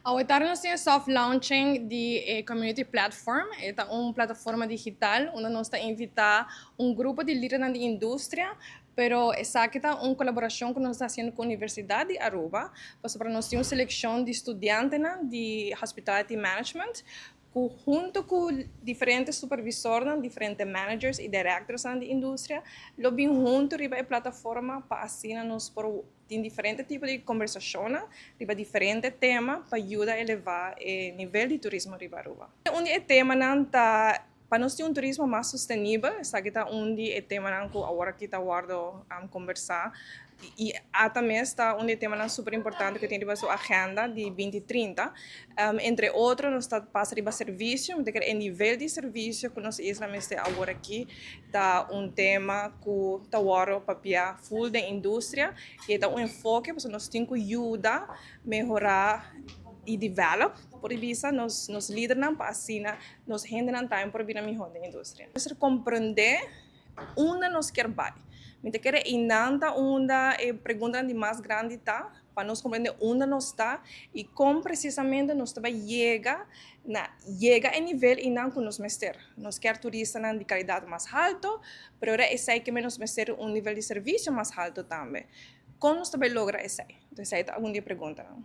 Awe tardi nos tin soft launching di e Community Platform. E ta un plataforma digital unda nos ta invita un grupo di lidernan di industria, pero esaki ta un colaboracion cu nos ta haciendo cu Universidad di Aruba, pasobra nos tin un seleccion di studiantenan di Hospitality Management cu hunto cu diferente supervisornan, diferente managers y directorsnan di industria, lo bin hunto riba e plataforma pa asina nos por tin diferente tipo di conversacion riba diferente tema pa yuda eleva e nivel di turismo riba Aruba. Un di e temanan ta pa nos tin un turismo mas sostenibel. Esaki ta un di e temanan cu awor aki ta wordo conversa y tambe ta un di e temanan super importante cu tin riba su agenda di 2030. Entre otro, nos ta pasa riba servicio, mi ta kere e nivel di servicio cu nos isla mester awor aki ta un tema cu ta wordo papia full den industria y ta un enfoke, pasobra nos tin cu yuda mehora y develop, por bisa, nos lidernan pa asina nos hendenan tambe por bira miho den industria. Nos comprende unda nos kier bay. Mi ta kere einan ta unda e pregunta di mas grandi ta, pa nos comprende unda nos ta y con precisamente nos ta bay yega e nivel einan cu nos mester. Nos kier turistanan di calidad mas halto, pero ora esey cu nos mester un nivel di servicio mas halto tambe. Con nos ta bay logra esey? Anto, esey ta algun di e preguntanan.